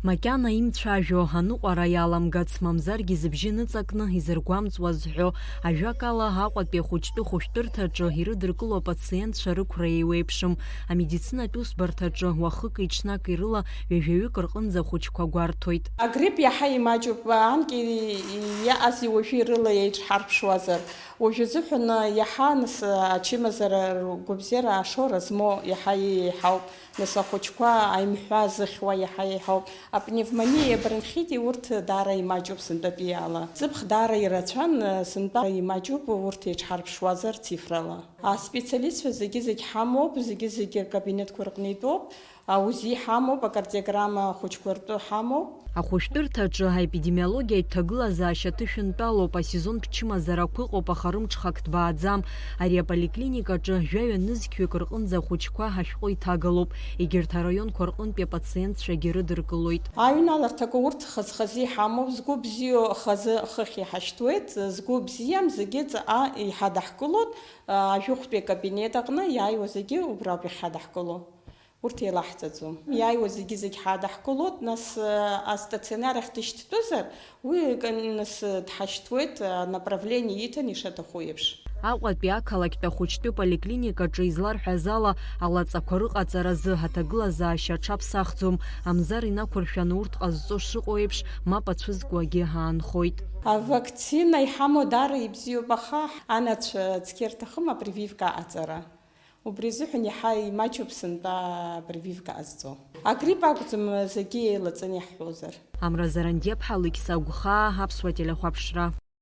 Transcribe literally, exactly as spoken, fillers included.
Макьана имцәажәо, аныҟәара иаламгац, мамзаргьы зыбжьы ныҵакны изыргәамҵуа зҳәо, ажәакала, Аҟәатәи ахәыҷтәы хәышәтәырҭаҿы ирыдыркыло апациентцәа рықәра еиуеиԥшым. Амедицинатә усбарҭаҿы уахыки-ҽнаки рыла ҩажәаҩык рҟынӡа ахәыҷқәа гәарҭоит. Агрипп иаҳа имаҷуп, анкьа иаҟази уажәи рыла еиҿҳарԥшуазар. Уажә азыҳәан иаҳа нас ачымазара ргәабзиара ашоура змоу иаҳа еиҳауп. Нас ахәыҷқәа аимҳәа зыхьуа иаҳа еиҳауп. Апневмониеи абронхити урҭ даара имаҷуп сынтәатәиала. Зыԥх даара ирацәан, сынтәа имаҷуп урҭ еиҿҳарԥшуазар цифрала. Аспециалистцәа зегьы-зегь ҳамоуп, зегьы-зегьы акабинетқәа рҟны итәоуп. АУЗИ ҳамоуп, акардиограмма ахәыҷқәа ртәы ҳамоуп. Ахәышәтәырҭаҿы аепидемиологиатә ҭагылазаашьа ҭышәынтәалоуп, асезонтә чымазарақәа ыҟоуп, аха рымҽхак ҭбааӡам. Ари аполиклиникаҿы жәаҩа нызқьҩык рҟынӡа ахәыҷқәа ашәҟәы иҭагалоуп, егьырҭ араионқәа рҟынтәи апациентцәагьы рыдыркылоит. Аҩналарҭақәа урҭ хаз-хазы иҳамоуп, згәы бзиоу хазы хыхь иҳашьҭуеит, згәы бзиам зегьы ҵаҟа иҳадаҳкылоит, ажәохәтәи акабинет аҟны иааиуа зегьы убра ауп иҳадаҳкыло. Урҭ еилаҳҵаӡом. Иааиуа зегьы-зегь ҳадаҳкылоит, нас, астационар ахь дышьҭтәызар, уи, нас, дҳашьҭуеит, анаправление иҭан ишаҭаху еиԥш. Аҟәатәи ақалақьтә ахәыҷтәы поликлиникаҿы изларҳәаз ала, алаҵақәа рыҟаҵаразы аҭагылазаашьа аҽаԥсахӡом, амзар инақәыршәаны урҭ ҟазҵо шыҟоу еиԥш, мап ацәызкуагьы аанхоит. Авакцина иҳамоу даара ибзиоуп, аха анацәа цқьа ирҭахым апрививка аҟаҵара. Убри азыҳәан иаҳа имаҷуп сынтәа апрививка ҟазҵо. Агрипп акәӡам, зегьы еилаҵаны иаҳҳәозар. Амра Зарандиаԥҳа, Лыкьса Агәхаа, Аԥсуа телехәаԥшра.